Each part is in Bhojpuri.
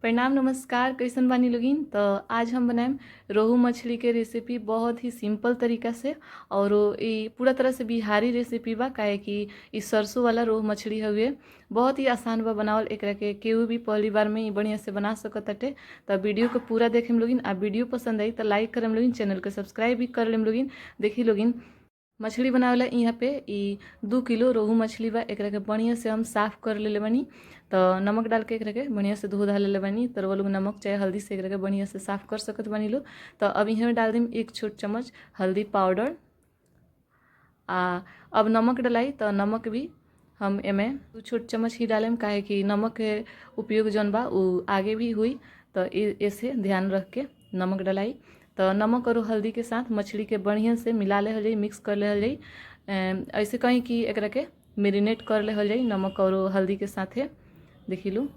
प्रणाम नमस्कार, कैसन बानी लोगिन। तो आज हम बनाएम रोहू मछली के रेसिपी बहुत ही सिंपल तरीका से और ई पूरा तरह से बिहारी रेसिपी बा, काहे कि ई सरसों वाला रोहू मछली हउए। बहुत ही आसान बा बनावल, एकरा के केहू भी पहली बार में ही बढ़िया से बना सकत ताटे। तो वीडियो के पूरा देखेम लोगिन आ वीडियो पसंद आई तो लाइक करम लोगिन, चैनल के सब्सक्राइब भी कर लेम लोगिन। देखी लोगिन मछली बनावेला यहाँ पे ई 2 किलो रोहू मछली बा, एकरा के बढ़िया से हम साफ कर लेले बानी। तो नमक डाल के एकरा के बढ़िया से धो धा लेले बानी। तो रउआ लोग नमक चाहे हल्दी से एकरा के बढ़िया से साफ कर सकत बानी लोग। तो अब यहाँ डाल देम 1 छोट चम्मच हल्दी पाउडर आ अब नमक डलाई। तो नमक भी हम एमे 2 छोट चम्मच ही डालेम, काहे कि नमक के उपयोग जौन बा उ आगे भी हुई, तो ऐसे ध्यान रख के नमक डलाई। तो नमक और हल्दी के साथ मछली के बढ़िया से मिला लेहल जाई, मिक्स कर लेहल जाई। ऐसे कहीं कि एकरा के मैरिनेट कर लेहल जाई नमक और हल्दी के साथे। देखी लू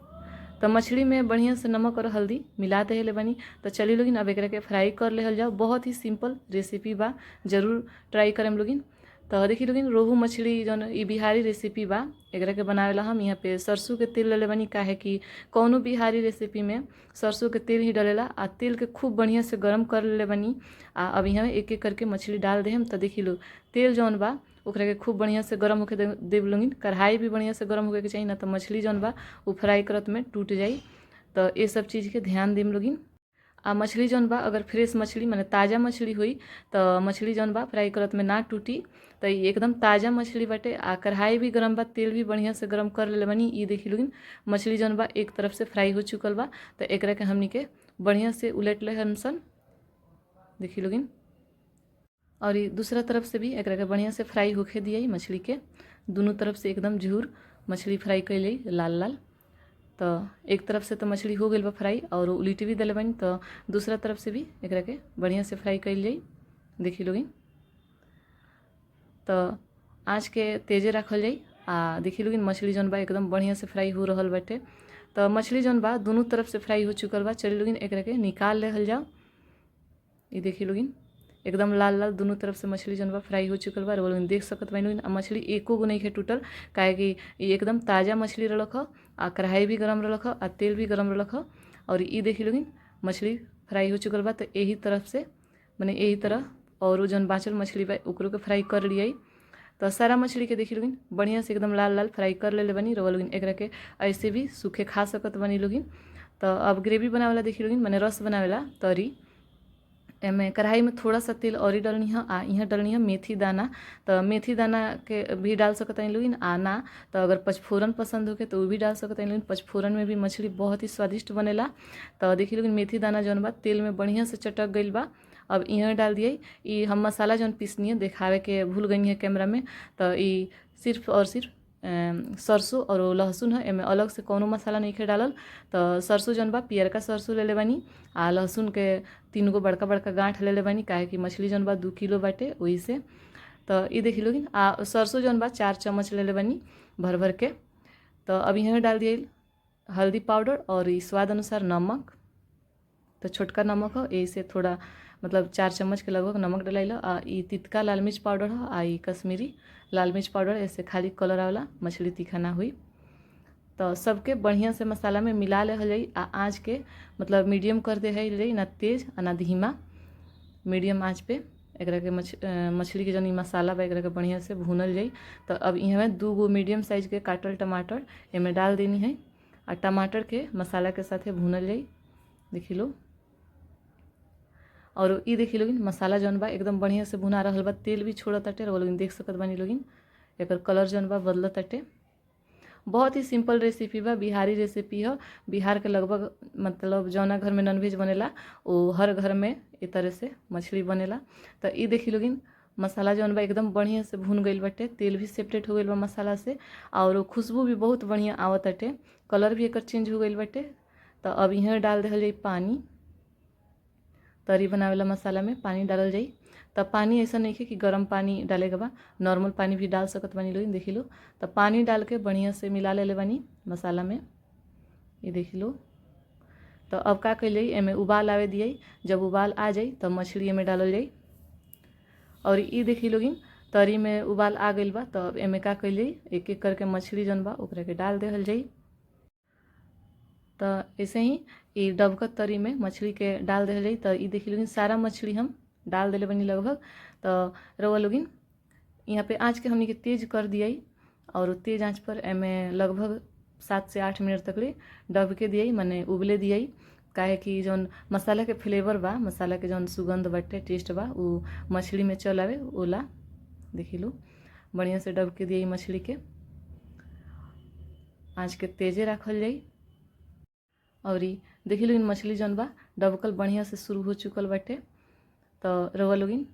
तो मछली में बढ़िया से नमक और हल्दी मिला देले बानी। तो चली लोगिन अब एकरा के फ्राई कर लेहल जाओ। बहुत ही सिंपल रेसिपी बा, जरूर ट्राई करम लोगिन। तो देखी लोगिन रोहू मछली जौन ई बिहारी रेसिपी बा, एकरा के बनावेला हम यहाँ पे सरसों के तेल लेले बानी, काहे कि कौनो बिहारी रेसिपी में सरसों के तेल ही डलेला। आ तेल के खूब बढ़िया से गरम कर लेले बानी आ अब यहाँ एक एक करके मछली डाल देहम। तो देखी लो तेल जौन बा ओकरा के खूब बढ़िया से गरम होके देव लोगिन। कढ़ाई भी बढ़िया से गरम होके के चाहिए, ना तो मछली जौन बा उ फ्राई करत में टूट जाई। तो ये सब चीज़ के ध्यान देम लोगिन। आ मछली जौन बा अगर फ्रेश मछली माने ताज़ा मछली हुई तो मछली जौन बा फ्राई करत में ना टूटी। तो ये एकदम ताज़ा मछली बाटे आ कढ़ाई भी गरम बा, तेल भी बढ़िया से गरम कर लेले बानी। ये देखी लोगिन मछली जौन बा एक तरफ से फ्राई हो चुकल बा। तो एकरा के हमनी के बढ़िया से उलट ले हमसन, देखी लोगिन। और ये दूसरा तरफ से भी एकरा के बढ़िया से फ्राई होखे दिए मछली के, दोनों तरफ से एकदम झूर मछली फ्राई कैले लाल लाल। तो एक तरफ से तो मछली हो गई बा फ्राई और उलट भी दिले बानी, तो दूसरा तरफ से भी एकरा के बढ़िया से फ्राई कैल जाई, देखी लोगिन। तो आँच के तेजे रखल जाई आ देखी लोगिन मछली जौन बा एकदम बढ़िया से फ्राई हो रहल बाटे। तो मछली जौन बा दोनों तरफ से फ्राई हो चुकल बा। चली लोगिन एकरा के निकाल लेहल जाओ। ये देखी लोगिन एकदम लाल लाल दोनों तरफ से मछली जौन बा फ्राई हो चुकल बा। लोगिन देख सकत बानी लोगिन। आ मछली एको गो नइखे टूटल, काहे कि ये एकदम ताज़ा मछली रहलक ह आ कढ़ाई भी गरम रहलक ह आ तेल भी गरम रहलक ह। और ये देखी लोगिन मछली फ्राई हो चुकल बा। तो यही तरफ से माने यही तरह और जौन बाँचल मछली बा ओकरो के फ्राई कर लियाई। तो सारा मछली के देखी लोगिन बढ़िया से एकदम लाल लाल फ्राई कर लेले बानी। रउआ लोगिन एकरा के ऐसे भी सूखे खा सकत बानी लोगिन। तो अब ग्रेवी बनावेला देखी लोगिन माने रस बनावेला तरी एमे कढ़ाई में थोड़ा सा तेल और डलनी है आ यहाँ डलनी है मेथी दाना। तो मेथी दाना के भी डाल सकत हनी लोगिन आ ना तो अगर पचफोरन पसंद होके तो वो भी डाल सकत हनी लोगिन। पचफोरन में भी मछली बहुत ही स्वादिष्ट बनेला। तो देखी लोगिन मेथी दाना जौन बा तेल में बढ़िया से चटक गइल बा। अब यहाँ डाल दिए ई हम मसाला जौन पीसनी है, देखावे के भूल गई है कैमरा में। तो ई सिर्फ और सिर्फ सरसों और लहसुन है, एमे अलग से कोनो मसाला नहीं खे डालल। तो सरसों जौन बा पियरका सरसों लेले बानी आ लहसुन के 3 गो बड़का बड़का गांठ लेले बानी, काहे कि मछली जौन बा 2 किलो बाटे वही से। तो ई देखी लोगिन आ सरसों जौन बा 4 चम्मच लेले बानी भर भर के। तो अब यहाँ डाल दिए हल्दी पाउडर और ई स्वाद अनुसार नमक। तो छोटका नमक है, यही से थोड़ा मतलब 4 चम्मच के लगभग नमक डलाइल। आ ई तितका लाल मिर्च पाउडर है आ ई कश्मीरी लाल मिर्च पाउडर, ऐसे खाली कलर आवेला, मछली तीखा ना हुई। तो सबके बढ़िया से मसाला में मिला लेहल जाई आ आँच के मतलब मीडियम कर दे जाई, ना तेज आ ना धीमा, मीडियम आँच पे एकरा के मछली के जौन ई मसाला बा एकरा के बढ़िया से भूनल जाई। तो अब इहाँ में 2 गो मीडियम साइज के काटल टमाटर एमे डाल देनी है आ टमाटर के मसाला के साथे भूनल जाई, देखी लो। और ई देखी लोगिन मसाला जौन बा एकदम बढ़िया से भुना रहल बा, तेल भी छोड़त ताटे, रउआ लोगिन देख सकत बानी लोगिन, एकर कलर जौन बा बदलत ताटे। बहुत ही सिंपल रेसिपी बा, बिहारी रेसिपी है। बिहार के लगभग मतलब जौना घर में नॉनवेज बनेला वो हर घर में ए तरह से मछली बनेला। तो ई देखी लोगिन मसाला जौन बा एकदम बढ़िया से भुन गइल बाटे, तेल भी सेपरेट हो गइल बा मसाला से और खुशबू भी बहुत बढ़िया आवत ताटे, कलर भी एकर चेंज हो गइल बाटे। तो अब यहाँ डाल देहल जाई पानी, तरी बनावेला मसाला में पानी डालल जाई। तब पानी ऐसा नहीं है कि गरम पानी डाले के बा, नॉर्मल पानी भी डाल सकत बानी लोगिन, देखी लो। तब पानी डाल के बढ़िया से मिला लेले बानी मसाला में, ये देखी लो। तो अब का कैल जाई, एमे उबाल आवे दियाई, जब उबाल आ जाई तब मछली एमे डालल जाई। और ये देखी लोगिन तरी में उबाल आ गइल बा। तब एमे का कैल जाई, एक एक करके मछली जौन बा ओकरा के डाल देहल जाई। तो ऐसे ही ई डबकत तरी में मछली के डाल देहल जाई। तो ई देखी लोगिन सारा मछली हम डाल देले बनी लगभग। तो रउआ लोगिन यहाँ पे आँच के हमनी के तेज कर दियाई और तेज आँच पर एमे लगभग 7 से 8 मिनट तक ले डबके दियाई, माने उबले दियाई। काहे कि जौन मसाला के फ्लेवर बा, मसाला के जौन सुगंध बाटे, टेस्ट बा, उ मछली में चल आवे ओला। देखी लो बढ़िया से डबके दियाई मछली के। आँच के तेजे रखल जाई। और देखी लोगिन मछली जौन बा डबकल बढ़िया से शुरू हो चुकल बाटे। तो रउआ लोगिन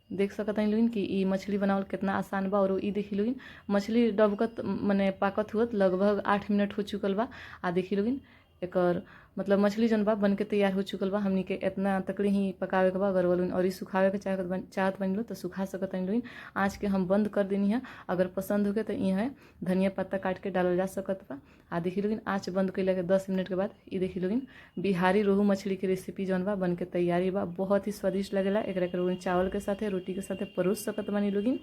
देख सकत हई लोगिन कि ई मछली बनावल कितना आसान बा। और ई देखी लोगिन मछली डबकत मने पाकत हुअत लगभग 8 मिनट हो चुकल बा। आ देखी लोगिन एकर मतलब मछली जौन बा बनके तैयार हो चुकल बा। हमनी के इतना तकले ही पकावे के बा। अगर लोगिन और सुखावे के चाहत बनी लो तो सुखा सकत हई लोगिन। आँच के हम बंद कर देनी है। अगर पसंद होके तो यहाँ धनिया पत्ता काट के डालल जा सकत बा। आ देखी लोगिन आँच बंद कइला के 10 मिनट के बाद ई देखी लोगिन बिहारी रोहू मछली के रेसिपी जौन बा बनके तैयारी बा। बहुत ही स्वादिष्ट लगेला। एकरा के लोगिन चावल के साथे, रोटी के साथे परोस सकत बानी लोगिन।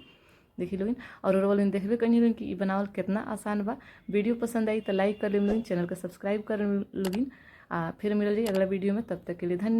देखी लोगिन और लोगिन देखबे कनी लोगिन कि ई बनावल कितना आसान बा। वीडियो पसंद आई तो लाइक कर लेम लोगिन, चैनल के सब्सक्राइब कर लोगिन। आ फिर मिलल जाई अगला वीडियो में, तब तक के लिए धन्यवाद।